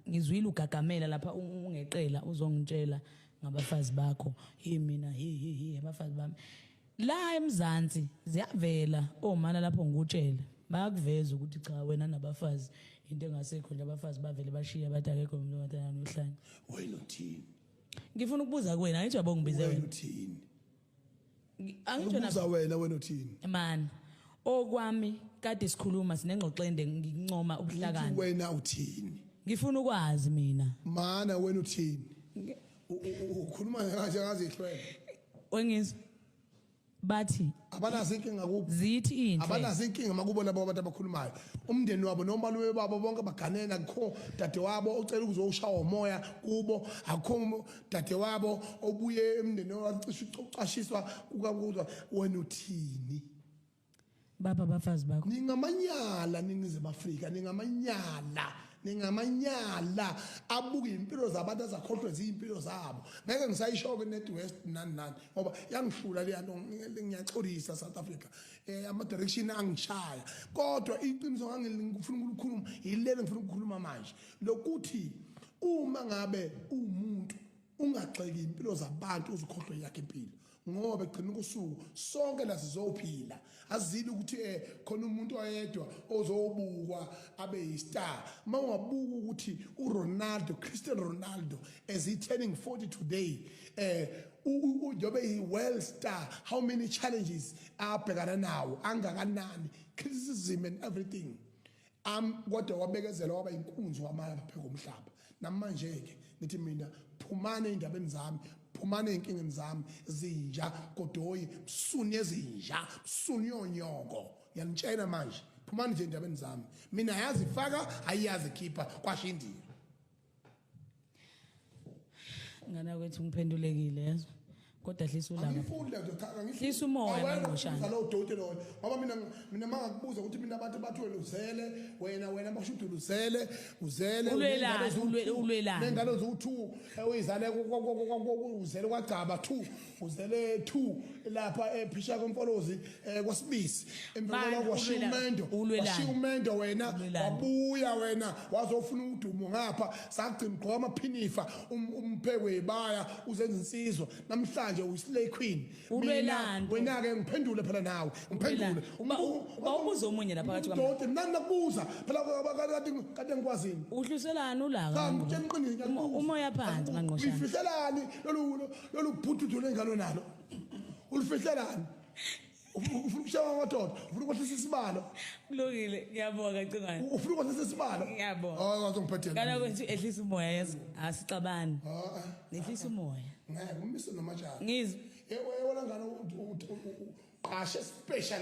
Ngizwile ugagamela lapha ungeqela uzongitshela ngabafazi bakho. Hi mina hi hi hi abafazi bami. La eMzansi ziyavela omana lapho ngikutshele. Bayakuveza ukuthi cha wena nabafazi into engasekho nje abafazi bavele bashiya bathi akekho umuntu ongathana nohlanya. Wena uthini? Ngifuna ukubuza kuwena angithi yabo ngibize Wena wena. uthini? Angitsho na Ubuza wena, wena uthini? Man okwami kade sikhuluma sinengxoxo ende ngikuncoma ubuhlakani. Wena uthini? Ngifuna ukwazi mina. Mana wena uthini? Ukhuluma kanje ngazi ihlwele. Wengizwa bathi Abanazo inkinga kubo. Zithi inhle. Abanazo inkinga makubo labo abantu abakhulumayo. Umndeni wabo nomalume babo bonke baganene, akukho dadewabo ocela ukuzowushawa umoya kubo, akukho dadewabo obuye emndeni wacisha ucashiswa kukakuzwa. Wena uthini? Baba abafazi bakho. Ningamanyala Ningizimu Afrika, ningamanyala, ningamanyala abuka impilo zabantu azakhohlwe zimpilo zabo. Ngeke ngisayisho ke net west nani nani ngoba yangihlula le nto, ngiyaxolisa South Africa. Ama direction angishaya. Kodwa iqiniso ngangifuna ukukhuluma yilele ngifuna ukukhuluma manje. Lokuthi uma ngabe umuntu ungagxeki impilo zabantu uzikhohlwe yakhe impilo, ngoba egcina kusuku sonke la sizophila, azile ukuthi khona umuntu oyedwa ozobukwa abe yi-star. Uma ungabuka ukuthi uRonaldo, Cristiano Ronaldo, as he turning 40 today, njengoba eyi-world star, how many challenges abhekana nawo angakanani, criticism and everything, kodwa wabekezela waba inkunzi wamala phezu komhlaba. Namanje ke ngithi mina phumani ey'ndabeni zami, phumani ey'nkingeni zami, zinja godoyi, msuni ezinja, msuni yonyoko, ngiyanitshela manje, phumani nje ey'ndabeni zami. Mina yazi faka ayiyazi khipha kwashindile. Ngana kwethu ngiphendulekile yezwa. Kodwa hlisa ulaka. Angifuni le nto, cha, angifuni. Hlisa umoya, Awena Mangqoshana. ukubuza lowo doti loyo. Ngoba mina mangakubuza ukuthi mina abantu bathi wena uzele, wena basho ukuthi uzele, uzele, Ulwelani, unengane ziwu-two, ulwelani? Nengane ziwu-2, uyizale uzele kwaGcaba 2, uzele 2 lapha ePhisha koMfolozi, kwaSibisi. Emva Mani, kwalokho washiya umendo, ulwelani? washiya umendo wena, Ulwelani? wabuya wena wazofuna udumo ngapha, sagcina ugqoka amaphinifa, umphekwe yibaya, uzenza insizwa. Namhlanje uyi-slay queen. Ulwelani? Mina, wena ke ngiphendule phela nawe, ngiphendule. Ulwelani? Bawubuza omunye la phakathi kwami. Doti, mina nakubuza phela kade ngikwazini. Uhluselani ulaka? Cha, ngitshela iqiniso, ngiyakubuza. Umoya phansi, Mangqoshana. Ulifihlelani lolu bhududu lengane onalo? Ulifihlelani? Ufuna ukushawa amadoda, ufuna ukwehlisa isibalo. Kulungile, ngiyabonga Cingwane. Ufuna ukwehlisa isibalo. Ngiyabonga. Hayi, ngazongiphathela. Kana kwethu ehlisa umoya yezo. Asixabani. Ah. Nehlisa umoya. Ngeke umise nomatshana. Ngizwe. Yebo, yebo ngane uqashe special.